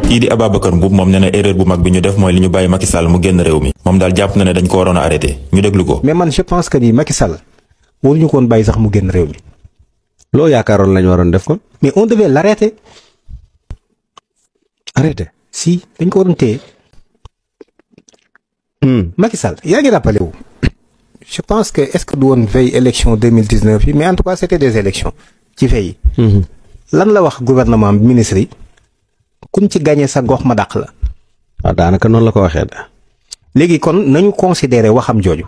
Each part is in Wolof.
kii di Ababacar Mboup moom nee na erreur bu mag bi ñu def mooy li ñu bàyyi Macky Sall mu génn réew mi moom daal jàpp na ne dañ ko waroon a arrêté ñu déglu ko. mais man je pense que ni Macky Sall waruñu ko woon bàyyi sax mu génn réew mi. loo yaakaaroon lañu waroon def kon. mais on devait l'arrêter. arrêté. si dañ ko waroon téye. Macky Sall yaa ngi rappelé wu. je pense que est-ce que du woon veille élection 2019 yi mais en tout cas c'était des élections ci veille yi. lan la wax gouvernement ministre yi. kuñ ci gagné sa gox ma dàq la. waaw daanaka noonu la ko waxee da léegi kon nañu considérer waxam jooju.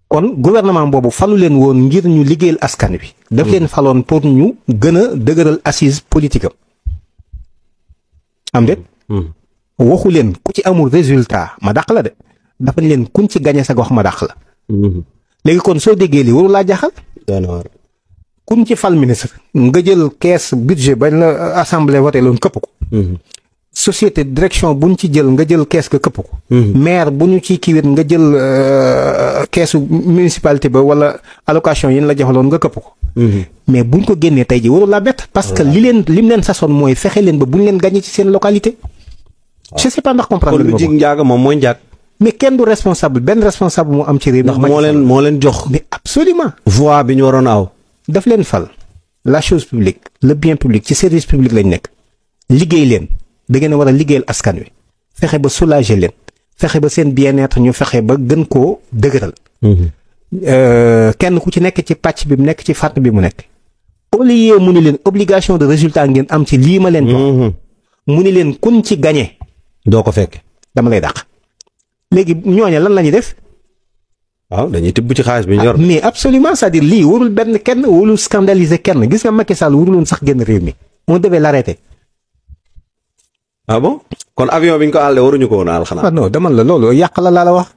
kon gouvernement boobu falu leen woon ngir ñu liggéeyal askan wi. daf leen faloon pour ñu gën a dëgëral assise politique am déet. waxu leen ku ci amul résultat ma dàq la de dafa leen kuñ ci gagné sa gox ma dàq la. léegi kon soo déggee lii waru laa jaaxal. kuñ ci fal ministre nga jël caisse budget bañ la assemblée voté loon këpp ko. société direction buñ ci jël nga jël caisse ga këpp ko. maire bu ñu ci kiiwét nga jël caisse municipalité ba wala allocation yi ñu la joxaloon nga këpp ko. mais buñ ko génnee tey ji waru laa bett. parce que lim leen sasoon mooy fexe leen ba buñ leen gagné ci seen localité. je sais pas ndax comprendre lu jig njaaga moom mooy njaag. mais kenn du responsable benn responsable moo am ci réew. ndax moo leen jox. mais absolument. voix bi ñu waroon aw. daf leen fal la chose publique le bien public ci service public lañ nekk liggéey leen da ngeen a war a liggéeyal askan wi fexe ba soulager leen fexe ba seen bien-être ñu fexe ba gën koo dëgëral. kenn ku ci nekk ci pàcc bi mu nekk ci fànn bi mu nekk. au lieu mu ni leen obligation de résultat ngeen am ci lii ma leen jox. mu ni leen kun ci gagné. doo ko fekk. dama lay dàq. léegi ñooña lan la ñuy def. waaw dañuy tibb ci xaalis bi ñu yor. mais absolument c'est-à-dire lii warul benn kenn warul scandaliser kenn gis nga Macky Sall waruloon sax génn réew mi on devait l'arrêter. ah bon kon avion bi ñu ko àllee waruñu ko woon a àll xanaa. non dama la loolu yàq la laa la wax.